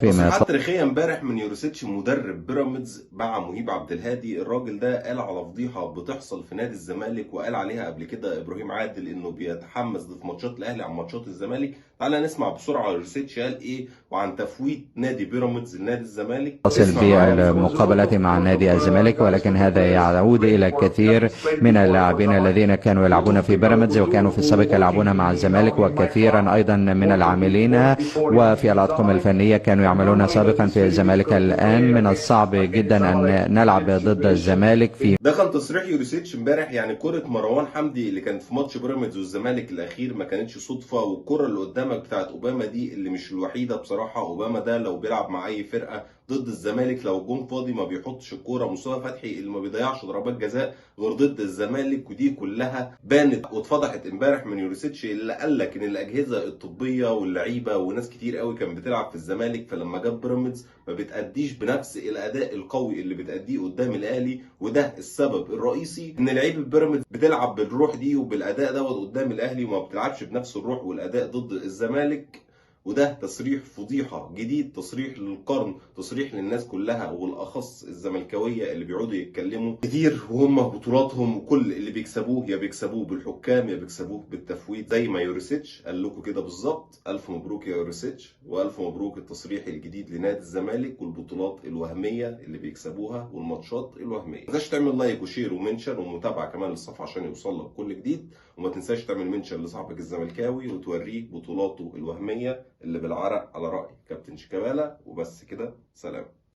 فيما تصريحات تاريخية امبارح من يوروسيتش مدرب بيراميدز مع مهيب عبد الهادي. الراجل ده قال على فضيحة بتحصل في نادي الزمالك، وقال عليها قبل كده ابراهيم عادل انه بيتحمس في ماتشات الاهلي عن ماتشات الزمالك. تعالى نسمع بسرعة يوروسيتش قال ايه وعن تفويت نادي بيراميدز لنادي الزمالك. تصل اسمع معايا بسرعة. بالمقابلة مع نادي الزمالك، ولكن هذا يعود إلى الكثير من اللاعبين الذين كانوا يلعبون في بيراميدز وكانوا في السابق يلعبون مع الزمالك، وكثيرا أيضا من العاملين وفي الأطقم الفنية كانوا يعملون سابقا في الزمالك. الآن من الصعب جدا أن نلعب ضد الزمالك في ده كان تصريح يوريسيتش امبارح. يعني كرة مروان حمدي اللي كانت في ماتش بيراميدز والزمالك الاخير ما كانتش صدفة، والكرة اللي قدامك بتاعت اوباما دي اللي مش الوحيدة بصراحة. اوباما ده لو بيلعب مع اي فرقة ضد الزمالك لو الجون فاضي ما بيحطش الكورة. مصطفى فتحي اللي ما بيضيعش ضربات جزاء غير ضد الزمالك، ودي كلها بانت واتفضحت امبارح من يوريسيتش اللي قال لك ان الاجهزة الطبية واللعيبة وناس كتير قوي كان بتلعب في الزمالك، فلما جاب بيراميدز ما بتأديش بنفس الاداء القوي اللي بتأديه قدام الاهلي، وده السبب الرئيسي ان لعيبة بيراميدز بتلعب بالروح دي وبالاداء دوت قدام الاهلي وما بتلعبش بنفس الروح والاداء ضد الزمالك. وده تصريح فضيحة جديد، تصريح للقرن، تصريح للناس كلها والاخص الزملكاويه اللي بيقعدوا يتكلموا كتير وهم بطولاتهم وكل اللي بيكسبوه يا بيكسبوه بالحكام يا بيكسبوه بالتفويت زي ما يوريسيتش قال لكم كده بالظبط. الف مبروك يا يوريسيتش، والف مبروك التصريح الجديد لنادي الزمالك والبطولات الوهمية اللي بيكسبوها والماتشات الوهمية. ما تنساش تعمل like و share و mention ومتابعة كمان للصفحه عشان يوصل لك كل جديد، وما تنساش تعمل mention لصاحبك الزملكاوي وتوريه بطولاته الوهمية اللي بالعرق على رأي كابتن شيكابالا. وبس كده، سلام.